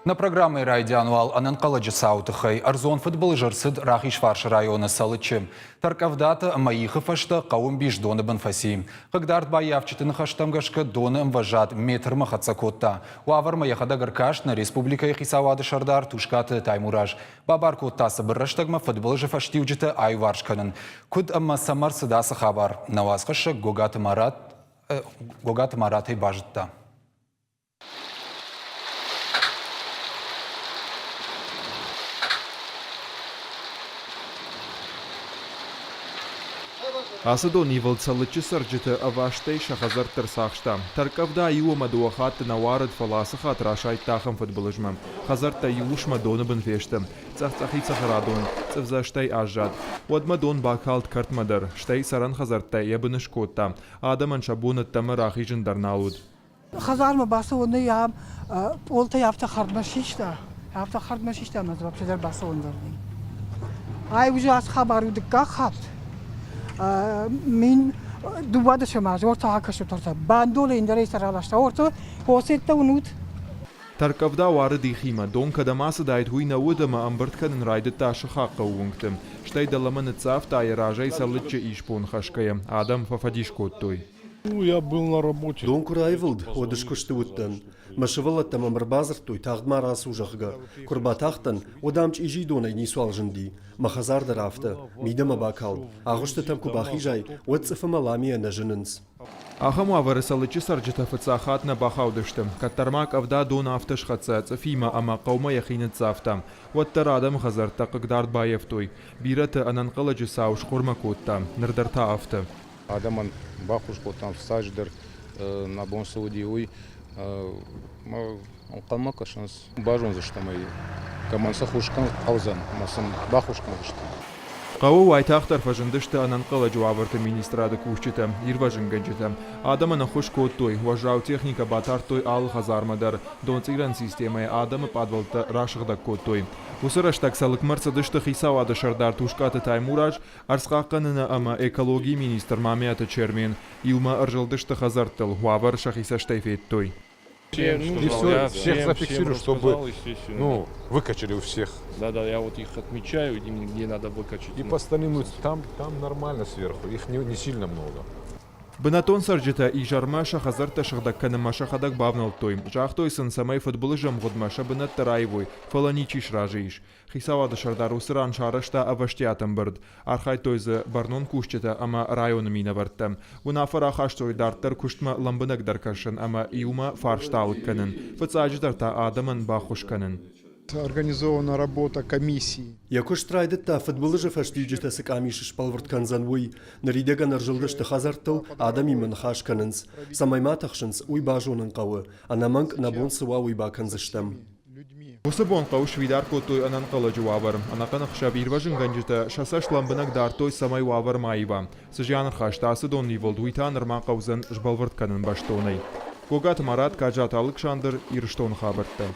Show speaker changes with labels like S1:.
S1: Нӕ программӕйы райдиан уал ӕнӕнхъӕлӕджы цауы тыххӕй ӕрдзон фыдбылыз ӕрцыд Рахизфарсы районы Цӕлыччы. Тӕрккъӕвдаты ӕмӕ ихы фӕстӕ хъӕуы мбис доны бын фӕци. Хъыгдард баййафджыты ныхӕстӕм гӕсгӕ доны ӕмвӕзад метрмӕ хӕццӕ кодта. Уавӕрмӕ йӕхӕдӕг ӕркаст нӕ республикӕйы хицауады сӕрдар Тускъаты Таймураз. Бабар кодта цыбыр рӕстӕгмӕ фыдбылызы фӕстиуджытӕ аиуварс кӕнын. Куыд ӕмӕ цӕмӕ ӕрцыд ацы хабар, нӕ уацхӕссӕг Гогаты Марат, Гогаты Маратӕй базыдта.
S2: Ацы донивылд Цӕлыччы цӕрджыты ӕвастӕй сӕ хӕдзӕртты ӕрцахста. Тӕрккъӕвда иу ӕмӕ дыууӕ хатты нӕ уарыд, фӕлӕ ацы хатт расайдта ахӕм фыдбылызмӕ. Хӕдзӕрттӕ иу уысмӕ доны бын фесты. Цъӕх-цъӕхид цӕхӕрадон цъыфдзастӕй аззад. Уӕдмӕ дон бакалд кӕртмӕ дӕр, стӕй цӕрӕн хӕдзӕрттӕ йӕ быны скодта. Адӕмӕн сӕ бон ӕддӕмӕ рахизын дӕр нал уыд.
S3: Хӕдзармӕ бацӕуӕны йӕ пъолтӕй афтӕ хӕрдмӕ систа, афтӕ хӕрдмӕ систа ӕмӕ дзы вообще дӕр бацӕуӕн дӕр нӕй. Ай уже ацы хабар у дыккаг хатт. Мин дыууадӕсӕм азы ортӕ акӕсут ортӕ. Бандолӕй ӕндӕрӕй сӕ раласта. Ортӕ осеттӕ уынут.
S2: Тӕрккъӕвда уарыд ихимӕ, дон кӕдӕм ацыдаид, уый нӕ уыд ӕмӕ ӕмбырд кӕнын райдыдта сыхаг хъӕуы уынгты. Стӕй дӕлӕмӕ ныццавта, йӕ разӕй Цӕлыччы исбон хӕсгӕйӕ. Адӕм фӕфӕдис кодтой.
S4: Дон куы раивылд, уӕд ӕз куысты уыдтӕн. Мӕ сывӕллӕттӕ мӕм ӕрбадзырдтой, тагъд ма рацу, зӕгъгӕ. Куы ӕрбатахтӕн, уӕд ам чъизи донӕй ницуал зынди. Мӕ хӕдзар дӕр афтӕ, мидӕмӕ бакалд. Агъуыстытӕм куы бахизай, уӕд цъыф ӕмӕ ламийӕ нӕ зынынц.
S2: Ахӕм уавӕры Цӕлыччы цӕрджытӕ фыццаг хатт нӕ бахаудысты. Кӕддӕр ма къӕвда дон афтӕ схӕццӕ цъыфимӕ ӕмӕ хъӕумӕ йӕхи ныццавта. Уӕддӕр адӕмы хӕдзӕрттӕ хъыгдард баййӕфтой. Бирӕты ӕнӕнхъӕлӕджы цау схъуырмӕ кодта. Ныр дӕр та афтӕ.
S5: Адӕмӕн баххуыс кодтам фыццаджыдӕр нӕ бон цы уыди, уый. Ӕнхъӕлмӕ кӕсынц, базондзыстӕм ӕй, кӕмӕн цы ххуыс хъӕудзӕн ӕмӕ сын баххуыс кӕндзыстӕм.
S2: Хъӕуы уайтагъддӕр фӕзындысты ӕнӕнхъӕлӕджы уавӕрты министрады кусджытӕ, ирвӕзынгӕнджытӕ. Адӕмӕн ӕххуыс кодтой, уӕззау техникӕ батардтой алы хӕдзармӕ дӕр, донцъирӕн системӕйы адӕмы пъадвӕлттӕ расыгъдӕг кодтой. Уыцы рӕстӕг Цӕлыкмӕ ӕрцыдысты хицауады сӕрдар Тускъаты Таймураз, ӕрдзхъахъхъӕныны ӕмӕ экологийы министр Мамиаты Чермен. Иумӕ ӕрзылдысты хӕдзӕрттыл, уавӕр сӕхи цӕстӕй федтой.
S5: И все, всех зафиксирую, чтобы ну, выкачали у всех.
S6: Да-да, я вот их отмечаю, где надо выкачать.
S5: И по остальным там, там нормально сверху, их не, не сильно много.
S2: Бынӕттон цӕрджытӕ изӕрмӕ сӕ хӕдзӕрттӕ сыгъдӕг кӕнынмӕ сӕхӕдӕг бавнӕлдтой. Загътой сын, цӕмӕй фыдбылызы ӕмгъуыдмӕ сӕ бынӕттӕ раивой, фӕлӕ ничи сразы ис. Хицауады сӕрдар уыцы ран сарӕзта ӕвӕстиат ӕмбырд. Архайдтой дзы бӕрнон кусджытӕ ӕмӕ районы минӕвӕрттӕ. Уынаффӕ рахастой дарддӕр куыстмӕ лӕмбынӕгдӕр кӕсын ӕмӕ иумӕ фарста алыг кӕнын, фыццаджыдӕр та адӕмӕн баххуыс кӕнын.
S7: Организована работа комиссии.
S4: Йӕ куыст райдыдта, фыдбылызы фӕстиуджытӕ цы къамис сбӕлвырд кӕндзӕн, уый. Ныридӕгӕн ӕрзылдысты хӕдзӕрттыл, адӕмимӕ ныхас кӕнынц. Цӕмӕй ма тыхсынц, уый базонын хъӕуы. Ӕнӕмӕнг, нӕ бон цы уа, уый бакӕндзыстӕм.
S2: Уыцы бон хъӕу сфидар кодтой ӕнӕнхъӕлӕджы уавӕр. Ӕнӕхъӕн ӕхсӕв ирвӕзынгӕнджытӕ сӕ цӕст лӕмбынӕг дардтой, цӕмӕй уавӕр ма ива. Цы зиан ӕрхаста ацы донивылд, уый та нырма хъӕудзӕн сбӕлвырд кӕнын бӕстонӕй. Гогаты Марат, Каджаты Алыксандр, Ирыстоны хабӕрттӕ.